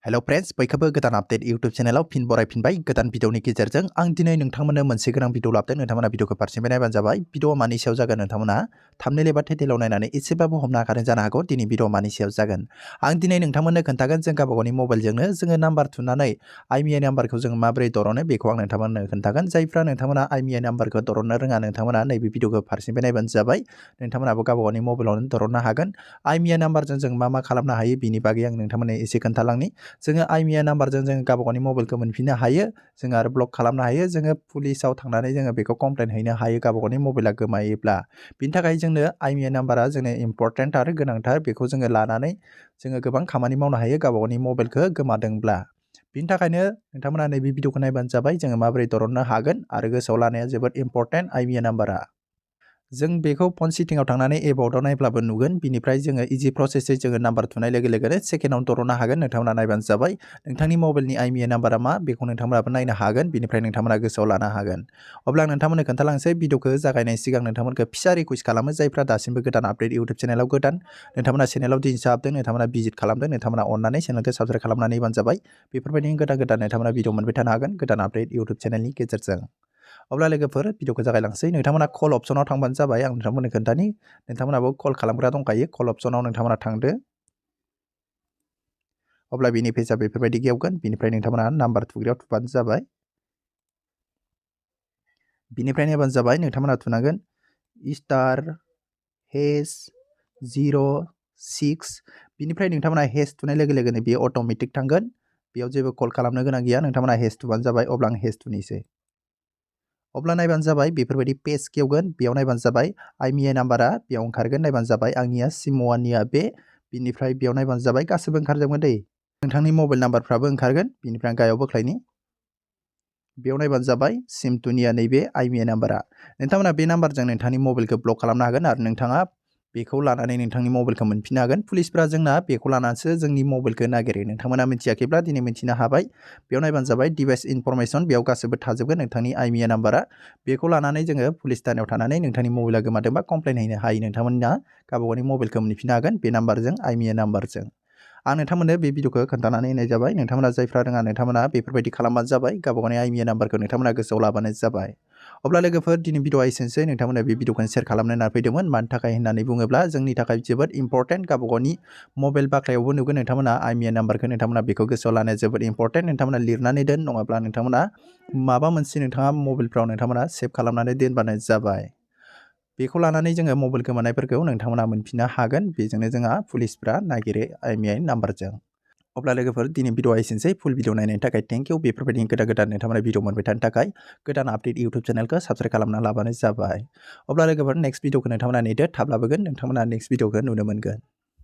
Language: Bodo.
हेलो फ्रेंड्स, बयखौबो गोदान आपडेट यूट्यूब चैनल फिन बरायफिनबाय गोदान भिडिअनि गेजेरजों आं दिनै नोंथांमोननो मोनसे गोनां भिडिअ लाबोदों। नोंथांमोना भिडिअखौ फारसेनिफ्राय नायबानो जाबाय। भिडिअआ मानि सायाव जागोन नोंथांमोना थाम्बनेल एबा टाइटेलाव नायनानै एसेबाबो हमनो हाखादों जानो हागौ दिनै भिडिअआ मानि सायाव जागोन। आं दिनै नोंथांमोननो खोन्थागोन जों गावबागावनि मबाइलजोंनो जोङो नाम्बार थुनानै IMEI नाम्बारखौ जों माबोरै दरनो बेखौ आं नोंथांमोननो खोन्थागोन। जायफ्रा नोंथांमोना IMEI नाम्बारखौ दरनो रोङा नोंथांमोना नैबे भिडिअखौ फारसेनिफ्राय नायबानो जाबाय। नोंथांमोनाबो गावबागावनि मबाइलावनो दरनो हागोन। IMEI नाम्बारजों जों मा खालामनो हायो बिनि बागै आं नोंथांमोननो एसे खोन्थालांनि। जोङो IMEI नाम्बारजों जों गावबागावनि मबाइलखौ मोनफिननो हायो। जों आरो ब्लक खालामनो हायो। जोङो पुलिसाव थांनानै जोङो बेखौ कमप्लेन हैनो हायो गावबागावनि मबाइला गोमायोब्ला। बिनि थाखाय जोंनो IMEI नाम्बारा जोंनो इम्परटेन्ट आरो गोनांथार। बेखौ जोङो लानानै जोङो गोबां खामानि मावनो हायो गावबागावनि मबाइलखौ गोमादोंब्ला। बिनि थाखायनो नोंथांमोना नैबे भिडिअखौ नायबानो जाबाय जोङो माबोरै दरननो हागोन आरो गोसोआव लानाया जोबोद इम्परटेन्ट IMEI नाम्बारा। जों बेखौ फन सेटिंआव थांनानै एबाउटआव नायब्लाबो नुगोन। बिनिफ्राय जोङो इजि प्रसेसै जोङो नाम्बार थुनाय लोगो लोगोनो सेकेन्डआव दरननो हागोन। नोंथांमोना नायबानो जाबाय। नोंथांनि मबाइलनि IMEI नाम्बारा मा बेखौ नोंथांमोनाबो नायनो हागोन। बिनिफ्राय नोंथांमोना गोसोआव लानो हागोन। अब्ला आं नोंथांमोननो खोन्थालांसै भिडिअखौ जागायनायनि सिगां नोंथांमोनखौ फिसा रिक्वेस्ट खालामो जायफ्रा दासिमबो गोदान आपडेट यूट्यूब चैनलाव गोदान नोंथांमोना चैनलाव दिनैसो हाबदों नोंथांमोना भिजिट खालामदों नोंथांमोना अननानै चैनलखौ साबस्क्राइब खालामनानै होबानो जाबाय। बेफोरबायदिनो गोदान नोंथांमोना भिडिअ मोनबाय थानो हागोन गोदान आपडेट यूट्यूब चैनलनि गेजेरजों। अब्ला लोगोफोर भिडिअखौ जागायलांसै। नोंथांमोना कल अपसनाव थांबानो जाबाय। आं नोंथांमोननो खोन्थानि नोंथांमोनाबो कल खालामग्रा दंखायो। कल अपसनाव नोंथांमोना थांदो। अब्ला बिनि पेजआ बेफोरबायदि गेवगोन। बिनिफ्राय नोंथांमोना नाम्बार थुग्रायाव थुबानो जाबाय। बिनिफ्राय नायबानो जाबाय नोंथांमोना थुनांगोन *#006। बिनिफ्राय नोंथांमोना हेश थुनाय लोगो लोगोनो बेयो अट'मेटिक थांगोन। बेयाव जेबो कल खालामनो गोनां गैया। नोंथांमोना हेश थुबानो जाबाय। अब्ला आं हेश थुनोसै। अब्ला नायबानो जाबाय बेफोरबायदि पेज गेवगोन। बेयाव नायबानो जाबाय IMEI नाम्बारा बेयाव ओंखारगोन। नायबानो जाबाय आंनिया सिम1निया बे। बिनिफ्राय बेयाव नायबानो जाबाय गासैबो ओंखारजोबगोन दै। नोंथांनि मबाइल नाम्बारफ्राबो ओंखारगोन। बिनिफ्राय आं गाहायाव बोख्लायनि। बेयाव नायबानो जाबाय सिम2निया नैबे IMEI नाम्बारा। नोंथांमोना बे नाम्बारजों नोंथांनि मबाइलखौ ब्लक खालामनो हागोन आरो नोंथाङा बेखौ लानानै नोंथांनि मबाइलखौ मोनफिननो हागोन। पुलिसफ्रा जोंना बेखौ लानानैसो जोंनि मबाइलखौ नागिरो। नोंथांमोना मिथियाखैब्ला दिनै मिथिनो हाबाय। बेयाव नायबानो जाबाय डिभाइस इनफरमेसन बेयाव गासैबो थाजोबगोन नोंथांनि IMEI नाम्बारा। बेखौ लानानै जोङो पुलिस थानायाव थानानै नोंथांनि मबाइला गोमादोंबा कमप्लेन हैनो हायो। नोंथांमोना गावबागावनि मबाइलखौ मोनफिननो हागोन बे नाम्बारजों IMEI नाम्बारजों। आं नोंथांमोननो बे भिडिअखौ खोन्थानानै होनाय जाबाय। नोंथांमोना जायफ्रा रोङा नोंथांमोना बेफोरबायदि खालामबानो जाबाय। गावबागावनि IMEI नाम्बारखौ नोंथांमोना गोसोआव लाबानो जाबाय। अब्ला लोगोफोर दिनै भिडिअआ एसेनोसै। नोंथांमोना बे भिडिअखौ शेयार खालामनो होनना फैदोंमोन। मानि थाखाय होननानै बुङोब्ला जोंनि थाखाय जोबोद इम्परटेन्ट। गावबागावनि मबाइल बाख्लायावबो नुगोन नोंथांमोना IMEI नाम्बारखौ नोंथांमोना बेखौ गोसोआव लानाया जोबोद इम्परटेन्ट। नोंथांमोना लिरनानै दोन नङाब्ला नोंथांमोना माबा मोनसे नोंथाङा मबाइलफ्राव नोंथांमोना सेभ खालामनानै दोनबानो जाबाय। बेखौ लानानै जोङो मबाइल गोमानायफोरखौ नोंथांमोना मोनफिननो हागोन। बेजोंनो जोंहा पुलिसफ्रा नागिरो IMEI नाम्बारजों। अब्ला लोगोफोर दिनै भिडिअआ एसेनोसै। फुल भिडिअ नायनायनि थाखाय थेंक इउ। बेफोरबायदिनो गोदान नोंथांमोना भिडिअ मोनबाय थानो थाखाय गोदान आपडेट यूट्यूब चैनलखौ साबस्क्राइब खालामना लाबानो जाबाय। अब्ला लोगोफोर नेक्स्ट भिडिअखौ नोंथांमोना नेदो थाब लाबोगोन। नोंथांमोना नेक्स्ट भिडिअखौ नुनो मोनगोन।